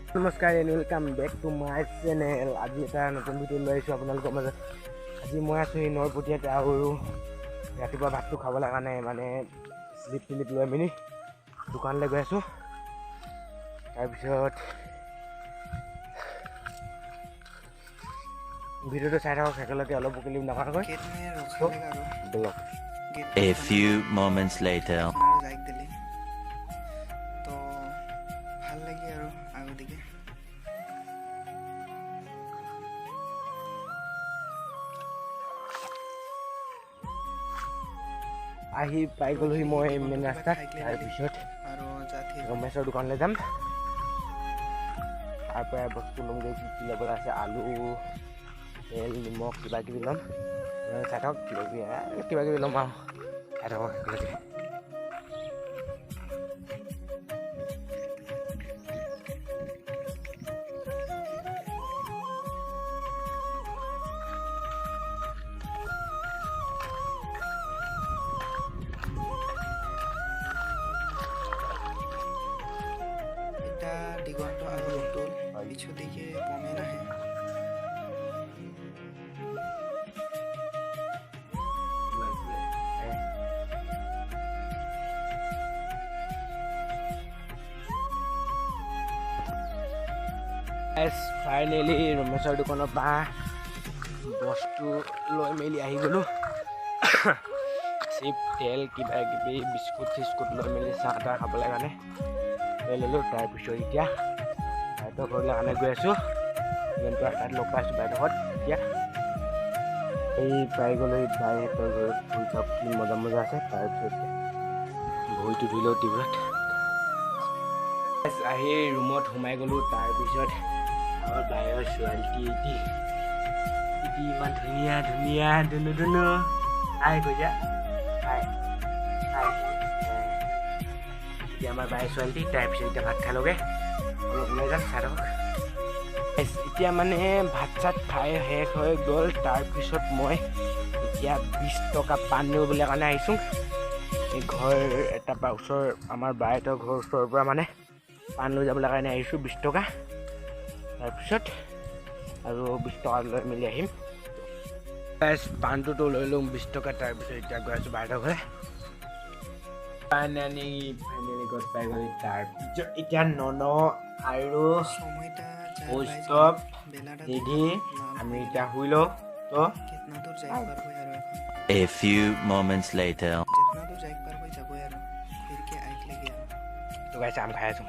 নমস্কাৰ and welcome back to my channel. আজি এটা নতুন ভিডিঅ' লৈ আহিছোঁ আপোনালোকৰ মাজত। আজি মই আছোঁ এই নৰপটীয়াত আৰু ৰাতিপুৱা ভাতটো খাবলৈ কাৰণে মানে শ্লিপ টিলিপ লৈ মেলি দোকানলৈ গৈ আছোঁ। তাৰপিছত ভিডিঅ'টো চাই থাকক একেলগে, অলপ ক্লিপ নকৰাকৈ বলক। A few moments later. তো ভাল লাগে আৰু আগদিকে আহি পাই গ'লোহি মই মেইন ৰাস্তাত। তাৰপিছত ৰমেশৰ দোকানলৈ যাম, তাৰ পৰা বস্তু ল'মগৈ। কি কি ল'বলৈ আছে, আলু, তেল, নিমখ কিবা কিবি ল'ম। চাই থাকক, কিবা কিবি ল'ম আৰু চাই থাকক একেলগে। এটা দিগন্ত আৰু অতুল পিছু দিকে পমেন আহে। ফাইনেলি ৰমেশৰ দোকানৰ পৰা বস্তু লৈ মেলি আহি গ'লোঁ। চিপ, তেল, কিবা কিবি বিস্কুট চিস্কুট লৈ মেলি চাহ তাহ খাবলৈ কাৰণে লৈ ল'লোঁ। তাৰপিছত এতিয়া বাইদেউৰ ঘৰলৈ কাৰণে গৈ আছোঁ। তাত লগ পাইছোঁ বাইদেউহঁত। এতিয়া এই পাই গ'লোঁ বাইহঁতৰ ঘৰত। ফুল চব কি মজা মজা আছে। তাৰপিছত ভৰিটো ধুই লওঁ টিউবত। আহি ৰুমত সোমাই গ'লোঁ। তাৰপিছত আমাৰ বায়ৰ ছোৱালী ইটি ইটি ইমান ধুনীয়া ধুনীয়া ধুনু ধুনু হাই কৈছা, হাই হাই। এতিয়া আমাৰ বায়ৰ ছোৱালী। তাৰপিছত এতিয়া ভাত খাই লগে, অলপ ওলাই যাম, চাই থাকক। এতিয়া মানে ভাত চাত খাই শেষ হৈ গ'ল। তাৰপিছত মই এতিয়া 20 টকা পাণ নিবলৈ কাৰণে আহিছোঁ। এই ঘৰ এটাৰ পৰা ওচৰ আমাৰ বায়েহঁতৰ ঘৰৰ ওচৰৰ পৰা মানে পাণ লৈ যাবলৈ কাৰণে আহিছোঁ 20 টকা। তাৰপিছত আৰু 20 টকা লৈ মেলি আহিম। পাণটোতো লৈ লওঁ 20 টকা। তাৰপিছত এতিয়া গৈ আছোঁ বাইদেউৰ ঘৰে। পাণ আনি ফাইনেলি ঘৰত পাই গ'ল। তাৰপিছত এতিয়া নন আৰু কৌস্তভ দিদি আমি এতিয়া শুই লওঁ। তো A few moments later. তো গাইছ আম খাই আছোঁ।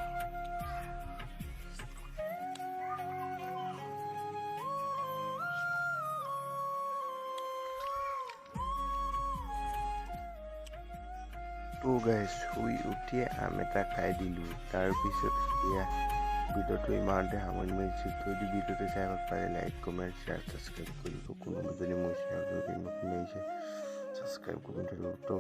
তো গাইছ শুই উঠিয়ে আম এটা খাই দিলোঁ। তাৰপিছত এতিয়া ভিডিঅ'টো ইমানতে সামৰণি মাৰিছোঁ। যদি ভিডিঅ'টো চাই ভাল পালে লাইক, কমেণ্ট, শ্বেয়াৰ, ছাবস্ক্ৰাইব কৰিব। কোনোবা যদি মোৰ চেনেলটো নতুন আহিছে ছাবস্ক্ৰাইব কৰিব। তো